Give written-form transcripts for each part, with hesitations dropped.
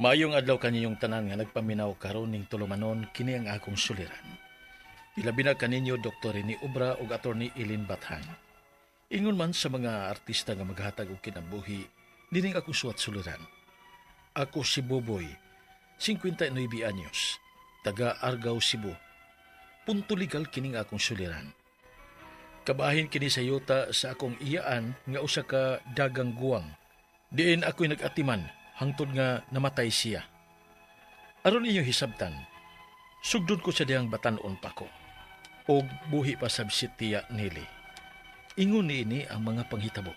Maayong adlaw kaninyong tanan nga nagpaminaw karon ning tulumanon, kini ang akong suliran. Ilabi na kaninyo Dr. Rene Obra ug Attorney Eileen Bathan. Ingon man sa mga artista nga maghatag og kinabuhi, dining akong suwat suliran. Ako si Boboy, 59 anyos, taga Argao, Cebu. Punto legal kining akong suliran. Kabahin kini sa yuta sa akong iyaan nga usa ka dagang guwang. Diin ako'y nag-atiman hangtod nga namatay siya. Aron inyo hisabtan, sugdon ko sa dihang batan-on pa ko. Og buhi pa sab si Tia Nili. Ingon niini ang mga panghitabo.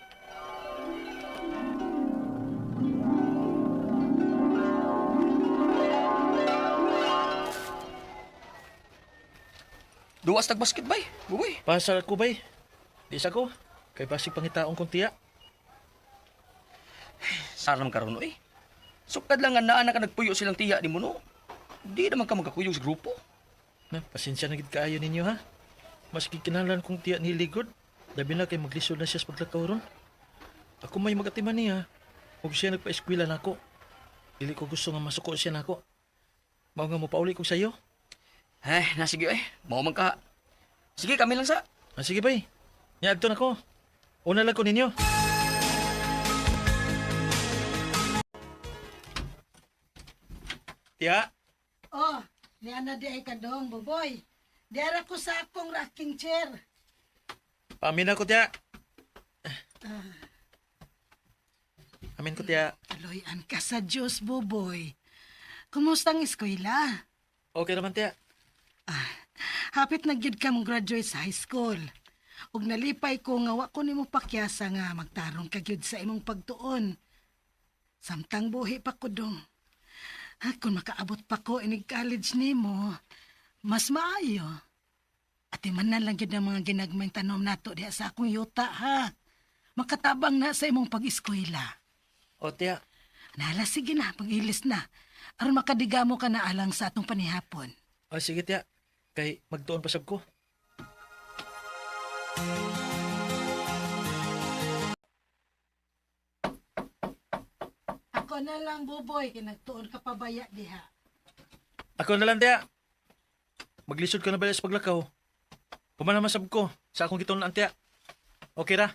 Duwas tag basket bay, buboy. Pasar ko bay. Di sa ko. Kay basig pangitaon kong tiya. Saram karon oy. Sukad lang nga naa na ka nagpuyo silang tiya ni mo no. Di naman ka magkakuyog sa grupo. Na, pasensya na gid kaayo ninyo ha. Maski kinahanglan kong tiya ni Ligod, labi na kay maglisod na siya sa paglakaw ron. Ako may magatiman niya. Ug siya nagpa-eskwela nako. Dili ko gusto nga masuko siya nako. Mao nga mopauli ko sa iyo. Ay, nasige oy. Mao man ka. Sige, kami lang sa. Ah, sige bay. Nya adto nako. Una lang ko ninyo. Tiya, Oh, ni ana di ay kadong, Boboy. Diara ko sa akong rocking chair. paamin ako tiya. Amin ko tiya. Aloy-an ka sa Diyos, Boboy. Kumusta ang eskwela? Okay naman tiya. Hapit na gyud ka mong graduate sa high school. Ug nalipay ko nga wa ko nimo pakyasa nga magtarong ka gyud sa imong pagtuon. Samtang buhi pa ko dong. Ha, kung makaabot pa ko inig college nimo, mas maayo. Ati man na lang gyud ang mga ginagmayng tanom nato diha sa akong yuta ha. Makatabang na sa imong pag-eskwela. O tiya, Nala, sige na, pag-ilis na. Aron makadigamo ka na alang sa atong panihapon. O sige tiya. Kay magtuon pa sab ko. Ako na lang, Buboy, kay nagtuon ka pa baya diha. Ako na lang tiya. Maglisod ka na ba sa paglakaw? Pumanaman sab ko sa akong gituon tiya. Okay ra.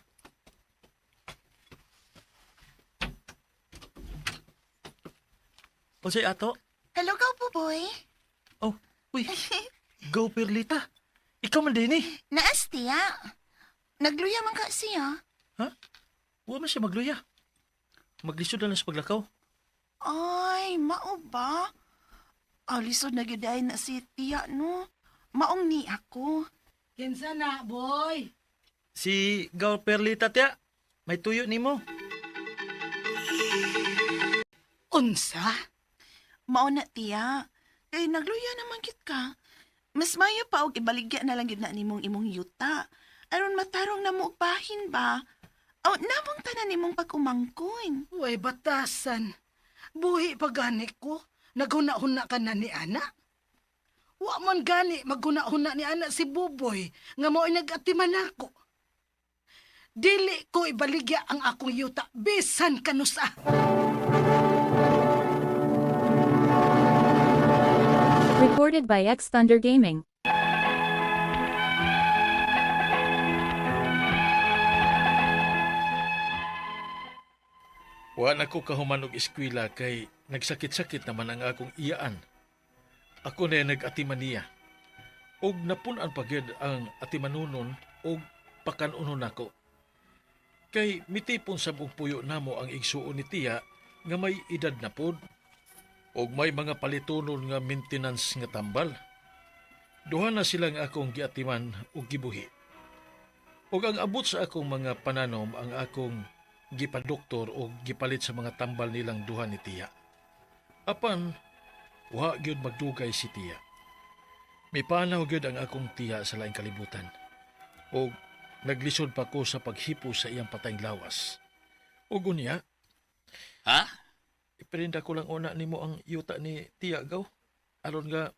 Unsay ato? Hello, ka Buboy. Oh, uy. Go Perlita. Ikaw man din eh. Naas tiya. Nagluya man ka siya. Ha? Wa man siya magluya. Maglisod na lang sa paglakaw. Ay, mao ba? Ah, lisod na gyud ay na si tiya, no? Maong ni ako. Kinsa na, boy? Si Gaw Perlita tiya. May tuyo nimo. Unsa? Mao na tiya. Kay nagluya naman gyud ka. Mas mayo pa og ibaligya na lang gyud na nimong imong yuta. Aron matarong na mo og bahin ba? Aw, namong tanan nimong pag-umangkon. Uy, batasan. Buhi pa gani ko. Naghuna-huna ka na ni Ana. Wa man gani maghuna-huna ni Ana si Buboy nga mao'y nag-atiman nako. Dili ko ibaligya ang akong yuta bisan kanusa. Recorded by X Thunder Gaming. Wa na ko kahuman og eskwela kay nagsakit-sakit naman ang akong iyaan. Ako na nag-atiman niya. Og napun-an pa gyud ang atimanunon og pakanunon nako. Kay mitipon sab og puyo namo ang igsuon ni tiya nga may edad na pod og may mga palitunon nga maintenance nga tambal. Duha na silang akong giatiman og gibuhi. Og ang abot sa akong mga pananom ang akong gipadoktor o gipalit sa mga tambal nilang duha ni tiya. Apan, wa gyud magdugay si tiya. Mipanaw gyud ang akong tiya sa laing kalibutan. O naglisod pa ko sa paghipo sa iyang patayng lawas. O unya, Ha? ipirinda ko lang una nimo ang yuta ni tiya gaw. Aron nga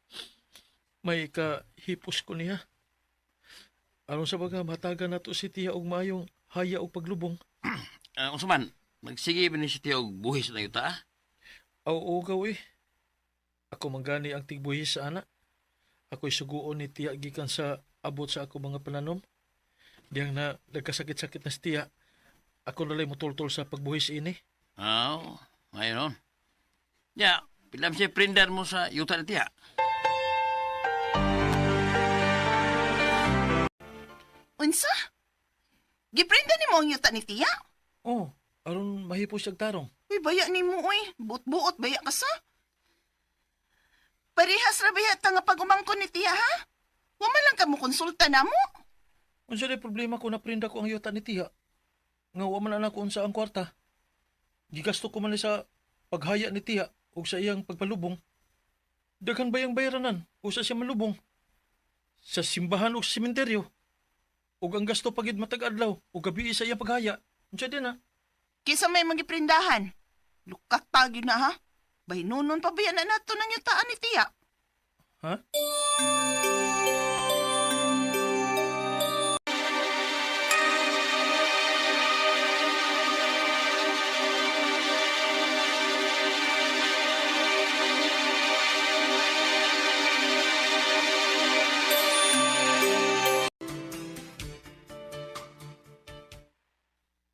may kahipos ko niya. Aron sa baga matagan nato si tiya og maayong haya og paglubong. Unsa man, magsige ba ni si Tiya og buhis na yuta? Ah? Aw, ugaw eh. Ako manggani ang tigbuhi sa ana. Ako'y suguon ni tiya gikan sa abot sa ako mga pananom. Diyang na nagkasakit-sakit na si tiya. Ako nalay mutultol sa pagbuhis ini. Aw, ngayon. Ya, pilam siya prindar mo sa yuta ni tiya. Unsa? Giprinda nimo ang yuta ni tiya? Oh, aron mahipo siyang tarong. Uy, baya nimo uy. Buot-buot baya ka sa. Parehas ra baya ta nga pag-umangkon ni tiya ha? Wa man lang ka mo konsulta namo. Unsa day problema ko naprinda ko ang yuta ni tiya? Nga wa man na ako unsa ang kwarta. Gigasto ko man ni sa paghaya ni tiya ug sa iyang pagpalubong. Daghan bayang bayaranan usa siya malubong. Sa simbahan ug sa sementeryo. Ug ang gasto pagid matag adlaw ug gabi sa iyang paghaya. Unsa din ah? Kisa may magiprindahan. Lukat pa gyud na ha. Bahinunon pa baya na nato ng yutaan ni tiya. Ha?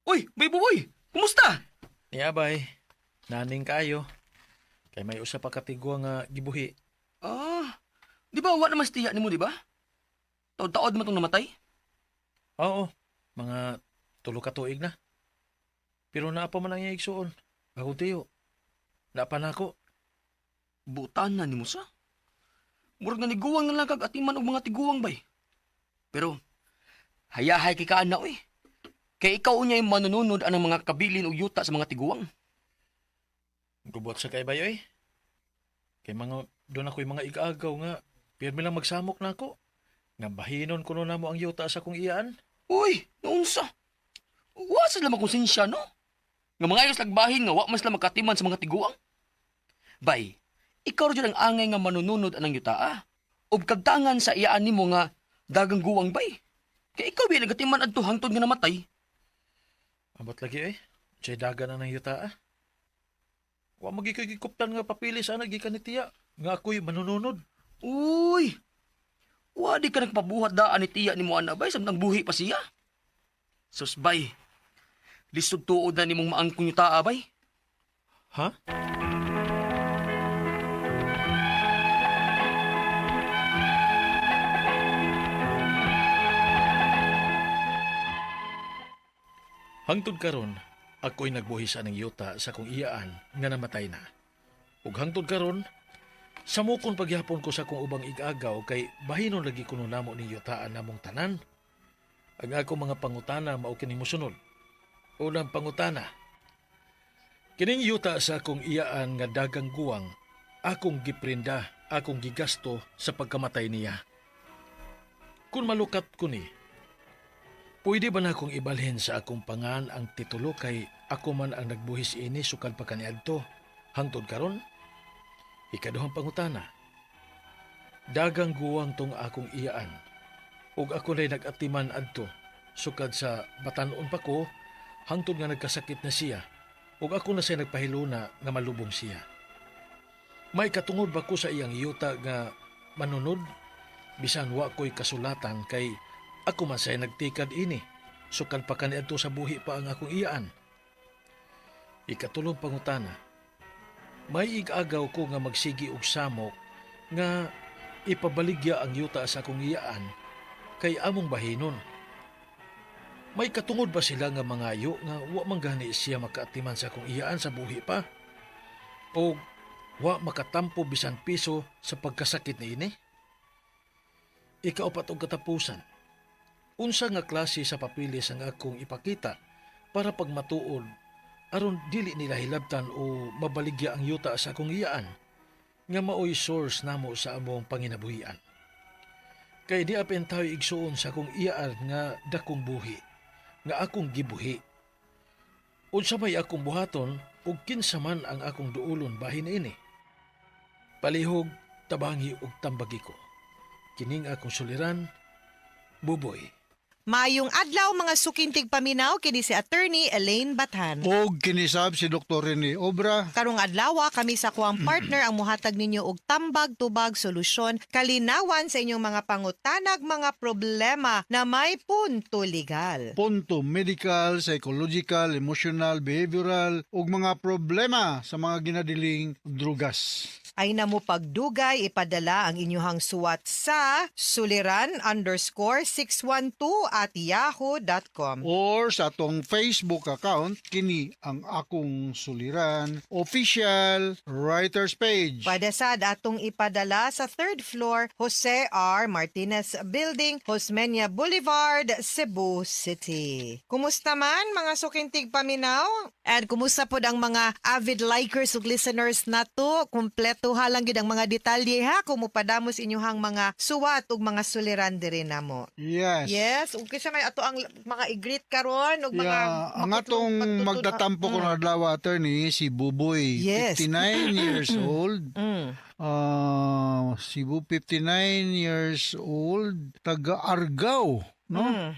Uy, bay buboy! Kumusta? Niya bay, naning kayo. Kay may usa pa ka tigwa nga gibuhi. Ah, di ba wa naman si tiya nimo, di ba? Taod-taod man tong namatay. Oo, mga tulo ka tuig na. Pero naa pa man ang iyang igsuon. Bagong tiyo. Naa pa na ako. Butan na nimo sa. Murag na niguwang na lang kag atiman og mga tiguwang bay. Pero hayahay kay kaan na oy. Kay ikaw unya yung manununod anang mga kabilin og yuta sa mga tiguwang. Gubot sa kay bayoy. Kay mga doon ako'y mga igagaw nga. Pirmi lang magsamok na ako. Nga bahinon kuno namo ang yuta sa akong iyaan. Uy, naunsa. Wa sila makonsensya, no? Nga mga ayos lagbahin nga wa man sila makatiman sa mga tiguang. Bay, ikaw ra jud ang angay nga manununod anang yuta, ah. Ug kagtangan sa iyaan nimo nga dagang guwang bay. Kay ikaw biya nagatiman adto hangtod nga namatay. Ambot lagi eh. Siya'y daga na ng yuta ah. Wa magikigikuptan nga papili sana gikan ni tiya. Nga ako'y manununod. Uy! Wa di ka nagpabuhat daan ni tiya ni mo ana bay samtang buhi pa siya. Sus bay. Lisod tuod na nimong maangkong yuta ah, bay. Ha? Hangtod karon, ako'y nagbuhi sa aning yuta sa akong iyaan nga namatay na. Ug hangtod karon, samukon pagyapon ko sa akong ubang igagaw kay bahinon lagi kuno namo ning yutaan namong tanan. Ang akong mga pangutana mao kining mosunod. Unang pangutana, kining yuta sa akong iyaan nga dagang guwang, akong giprinda, akong gigasto sa pagkamatay niya. Kung malukat ko ni, pwede ba na akong ibalhin sa akong pangan ang titulo kay ako man ang nagbuhis ini sukad pa kaniadto hangtod karon? Ikaduhang pangutana. Dagang guwang tong akong iyaan. Ug ako na'y nag-atiman adto sukad sa batanon pa ko hangtod nga nagkasakit na siya ug ako na siya nagpahiluna nga malubong siya. May katungod ba ko sa iyang yuta nga manunod? Bisan wa ko'y kasulatan kay ako man siya nagtikad ini. Sukad pa kaniadto sa buhi pa ang akong iyaan. Ikatulong pangutana. May igagaw ko nga magsigi og samok nga ipabaligya ang yuta sa akong iyaan kay among bahinon. May katungod ba sila nga mangayo nga wa man gani siya makaatiman sa akong iyaan sa buhi pa? O wa makatampo bisan piso sa pagkasakit niini? Ikaupat og katapusan. Unsa nga klase sa papilis ang akong ipakita para pagmatuod aron dili nila hilabtan o mabaligya ang yuta sa akong iyaan nga maoy source namo sa among panginabuhian. Kay di apin tayo igsuon sa akong iyaan nga dakong buhi, nga akong gibuhi. Unsa may akong buhaton ug kinsa man ang akong duolon bahin ini. Palihog, tabangi ug tambagi ko. Kining akong suliran, Buboy. Maayong adlaw, mga suking tigpaminaw, kini si Attorney Elaine Bathan. Og kini sab si Dr. Rene Obra. Karong adlaw kami sa kuang partner ang muhatag ninyo og tambag, tubag, solusyon, kalinawan sa inyong mga pangutanag, mga problema na may punto legal. Punto medical, psychological, emotional, behavioral ug mga problema sa mga ginadiling drugas. Ay na mo pagdugay, ipadala ang inyuhang suwat sa suliran_612@yahoo.com. Or sa atong Facebook account, kini ang Akong Suliran Official Writers Page. Pwede sad atong ipadala sa third floor, Jose R. Martinez Building, Osmeña Boulevard, Cebu City. Kumusta man, mga suking tigpaminaw? And kumusta pod ang mga avid likers ug listeners nato? Kumpleto ha lang gyud ang mga detalye ha kung mupadamos inyuhang mga suwat ug mga suliran diri namo. Yes. Yes, ug kinsa may ato ang mga i-greet karon ug mga Yeah, ang atong magtatampo ko na adlaw, attorney, si Buboy, 59 years old. Cebu, 59 years old, taga Argao, no?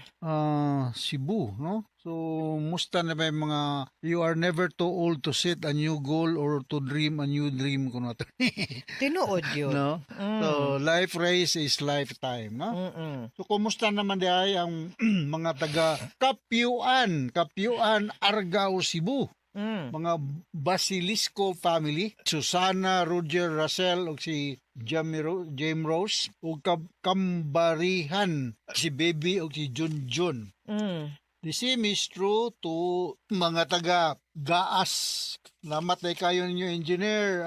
Cebu, no? So, musta na ba yung mga you are never too old to set a new goal or to dream a new dream kuno, attorney. Tinuod yun. No? So, life race is lifetime, no? So, kumusta naman di ay ang mga taga Kapyuan, Kapyuan, Argao, Cebu? Mga Basilisco family, Susana, Roger, Russell ug si Jamie Rose ug Kambarihan, si Baby ug si Junjun. The same is true to mga taga Gaas. Salamat day kayo ninyo, Engineer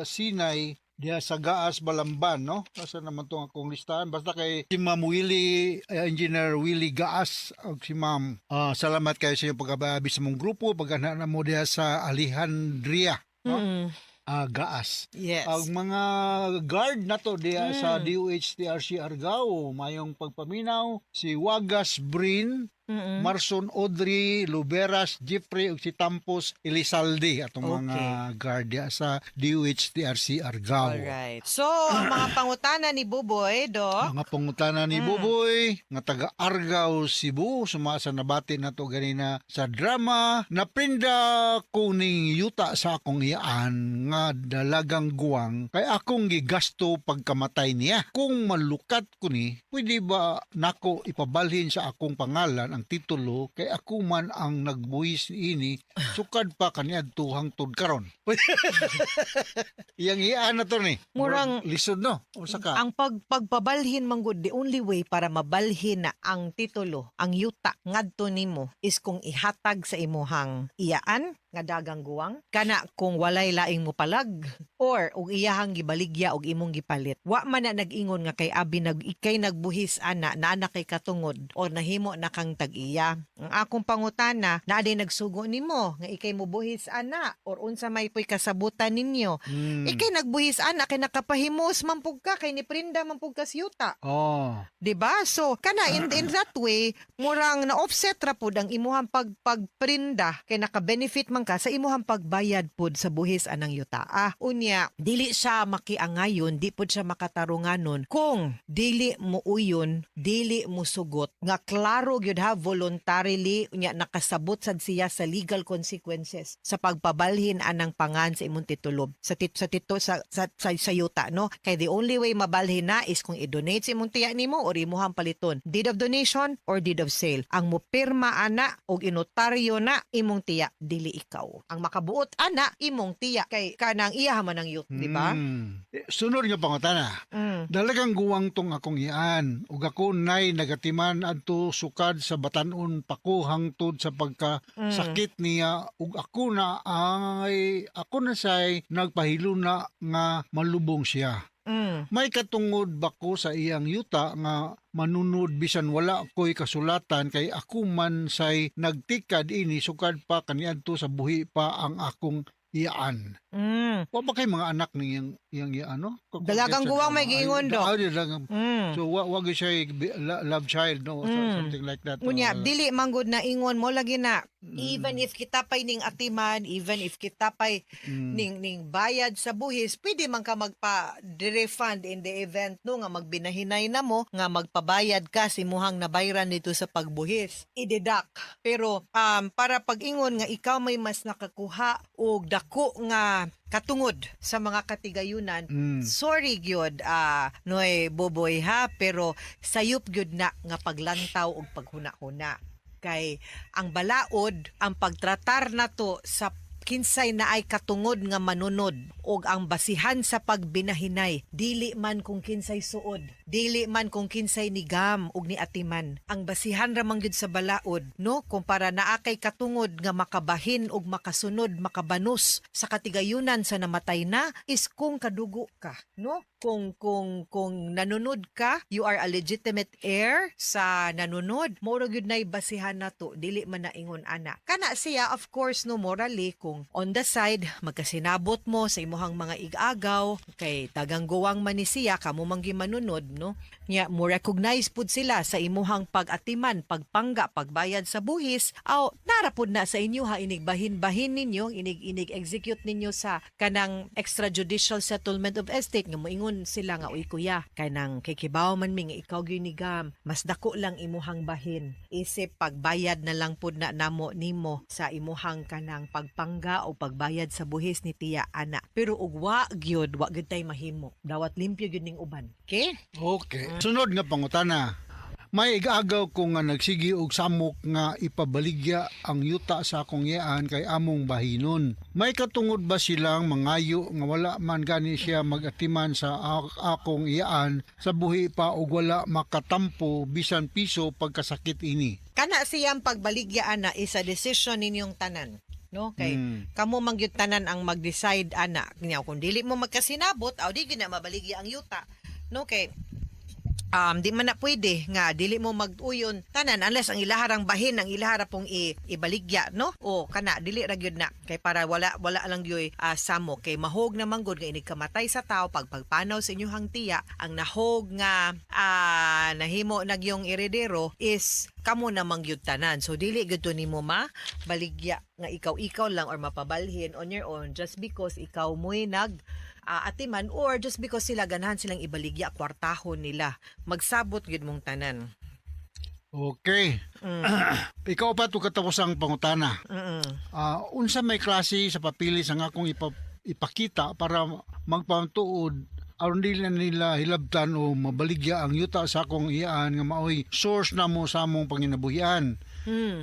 Sinay, diha sa Gaas Balamban, no? Asa naman tong akong listahan? Basta kay si Ma'am Willie, Engineer Willie Gaas ug si Ma'am. Salamat kayo sa inyong pagkabaabi sa mong grupo, pagana na mo diha sa Alejandria, no? Gaas. Ang mga guard na to diha sa DOHTRC Argao, mayong pagpaminaw, si Wagas Brin, Marson Audrey, Luberas Jeffrey ug si Tampos Elizalde atong mga guard diha sa DOHTRC Argao. Alright. So, ang mga pangutana ni Buboy, Doc. Mga pangutana ni Buboy nga taga Argao, Cebu, suma sa nabati nato ganina sa drama, naprinda ko ning yuta sa akong iyaan nga dalagang guwang kay akong gigasto pagkamatay niya. Kung malukat ko ni, pwede ba nako ipabalhin sa akong pangalan ang titulo kay ako man ang nagbuhis niini sukad pa kaniadto hangtod karon? Iyang iyaan na to ni. Lisod, no? Unsa ka? Ang pagpabalhin man gud, the only way para mabalhin na ang titulo, ang yuta ngadto nimo is kung ihatag sa imuhang iyaan nga dagang guwang kana kung walay laing mopalag or og iyahang gibaligya og imong gipalit. Wa man na nag-ingon nga kay abi nag ikay nagbuhis ana naa na kay katungod or nahimo na kang tag-iya. Ang akong pangutana, naa day nagsugo nimo nga ikay mobuhis ana or unsa may puy kasabutan ninyo? Ikay nagbuhis ana kay nakapahimos man pug ka kay niprinda man pug ka sa yuta. 'Di ba? So kana in that way murang na offset ra pud ang imuhang pagprinda kay naka-benefit man ka sa imuhang pagbayad pud sa buhis anang yuta. Unya, dili siya makiangayon, di pud siya makatarunganon kung dili mo uyon, dili mo sugot nga klaro gyud ha, voluntarily, unya nakasabot sad siya sa legal consequences sa pagpabalhin anang pangan sa imong titulo sa tit sa tito sa yuta, no? Kay the only way mabalhin na is kung i-donate sa imong tiya nimo or imuhang paliton, deed of donation or deed of sale. Ang mopirma ana og inotaryo na imong tiya, dili ikaw. Ang makabuot ana imong tiya kay kanang iya man ang yuta, di ba? Eh, sunod nga pangutana. Dalagang guwang tong akong iyaan ug ako nay nagatiman adto sukad sa batanon pa ko hangtod sa pagka sakit niya ug ako na ay ako na say nagpahiluna nga malubong siya. May katungod ba ko sa iyang yuta nga manunod bisan wala ko'y kasulatan kay ako man say nagtikad ini sukad pa kaniadto sa buhi pa ang akong iyaan? Wa ba kay mga anak ni iyang ano? Dalagang guwang may giingon, Dok. Ay, dalagang. So wa gyud siya love child, no? So, something like that. Unya, dili manggod na ingon mo lagi na even if kita pa'y ning atiman, even if kita pa'y ning bayad sa buhis, pwede man ka magpa refund in the event, no, nga magbinahinay na mo nga magpabayad ka sa imuhang nabayran dito sa pagbuhis. I-deduct. Pero para pag-ingon nga ikaw may mas nakakuha og dako nga katungod sa mga katigayunan, sorry gyud, Noy Boboy ha, pero sayop gyud na nga paglantaw og paghuna-huna kay ang balaod, ang pagtratar nato sa kinsay na ay katungod nga manunod og ang basihan sa pagbinahinay, dili man kung kinsay suod, dili man kung kinsay nigam og ni atiman. Ang basihan ra man gyud sa balaod, no, kumpara naa kay katungod nga makabahin og makasunod, makabanos sa katigayunan sa namatay na is kung kadugo ka, no, kung nanunod ka, you are a legitimate heir sa nanunod. Mao ra gyud nay basihan nato, dili man na ingon ana. Kana siya, of course, no, morally, kung on the side magkasinabot mo sa imuhang mga igagaw kay tagang guwang man ni siya, kamo man manunod, no, nya mo recognize pud sila sa imuhang pag-atiman, pagpangga, pagbayad sa buhis, aw nara pud na sa inyo ha, inig bahin-bahin ninyo, inig inig execute ninyo sa kanang extrajudicial settlement of estate nga moingon sila nga, "Uy kuya, kanang kay kibaw man mi nga ikaw gyud ni gam, mas dako lang imuhang bahin, isip pagbayad na lang pud na namo nimo sa imuhang kanang pagpangga o pagbayad sa buhis ni tiya ana." Pero og wa gyud, wa gyud tay mahimo, dawat limpyo gyud ning uban, okay? Okay. Sunod nga pangutana. May igagaw ko nga nagsigi og samok nga ipabaligya ang yuta sa akong iyaan kay among bahinon. May katungod ba silang mangayo nga wala man gani siya magatiman sa akong iyaan sa buhi pa og wala makatampo bisan piso pagkasakit ini? Kana siyang pagbaligya ana is a decision ninyong tanan, no, kay kamo man gyud tanan ang mag-decide ana. Nya kung dili mo magkasinabot, aw di gyud na mabaligya ang yuta, no, kay di man na pwede nga dili mo mag-uyon tanan unless ang ilaharang bahin ang ilahara pong ibaligya, no, o kana dili ra gyud na kay para wala wala lang gyud samo kay mahog na manggod nga inig kamatay sa tao, pag pagpanaw sa inyong tiya, ang nahog nga nahimo nagyong eredero is kamo na man gyud tanan. So dili gyud to nimo ma baligya nga ikaw-ikaw lang or mapabalhin on your own just because ikaw mo'y nag atiman or just because sila ganahan silang ibaligya, kwartahon nila. Magsabot gyud mong tanan. Okay. Ikaw pa to katapos ang pangutana. Unsa may klase sa papilis ang akong ipakita para magpamtuod aron dili na nila hilabtan o mabaligya ang yuta sa akong iyaan nga maoy source na mo sa among panginabuhian?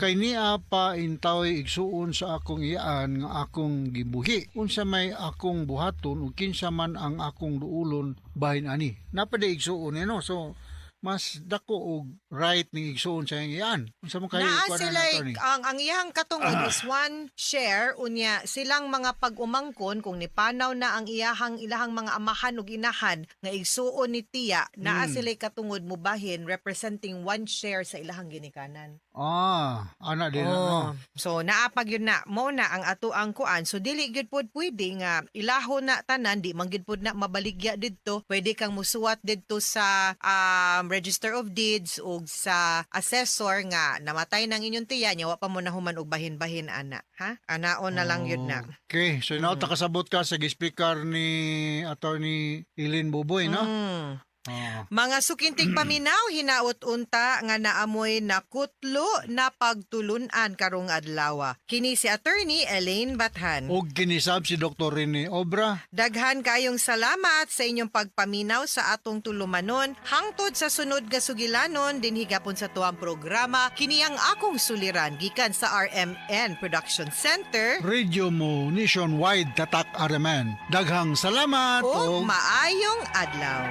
Kay niya pa intaway igsuon sa akong iyaan nga akong gibuhi. Unsa may akong buhaton ug kinsa man ang akong duulon bahin ani? Napada igsuon eh, no? So mas dako og right ning igsuon sa iyang iyaan. Unsa man kay Naa kuan na sila attorney? Ang iyang katungod is one share, unya silang mga pag-umangkon, kung nipanaw na ang iyahang ilahang mga amahan ug inahan nga igsuon ni tiya, naa sila katungod mubahin representing one share sa ilahang ginikanan. Ah, ana din Oh. no. So naa pa gyud na mo na ang ato ang kuan. So dili gyud pod pwede nga ilahon na tanan, di man gyud pod na mabaligya didto. Pwede kang musuwat didto sa Register of Deeds ug sa assessor nga namatay nang inyong tiya nya wa pa mo nahuman og bahin-bahin ana, ha? Anaon na lang yun na. Okay, so now takasabot ka sa gispeaker ni Attorney Eileen Buboy, no? Mga sukintig paminaw, hinaot unta nga naamoy nakutlo na pagtulunan karong adlaw. Kini si Attorney Elaine Bathan. Og kinisab si Dr. Rene Obra. Daghan kayong salamat sa inyong pagpaminaw sa atong tulumanon. Hangtod sa sunod nga sugilanon dinhi gapon sa tuang programa, kini ang akong suliran gikan sa RMN Production Center. Radio mo nationwide, Tatak RMN. Daghang salamat ug og maayong adlaw.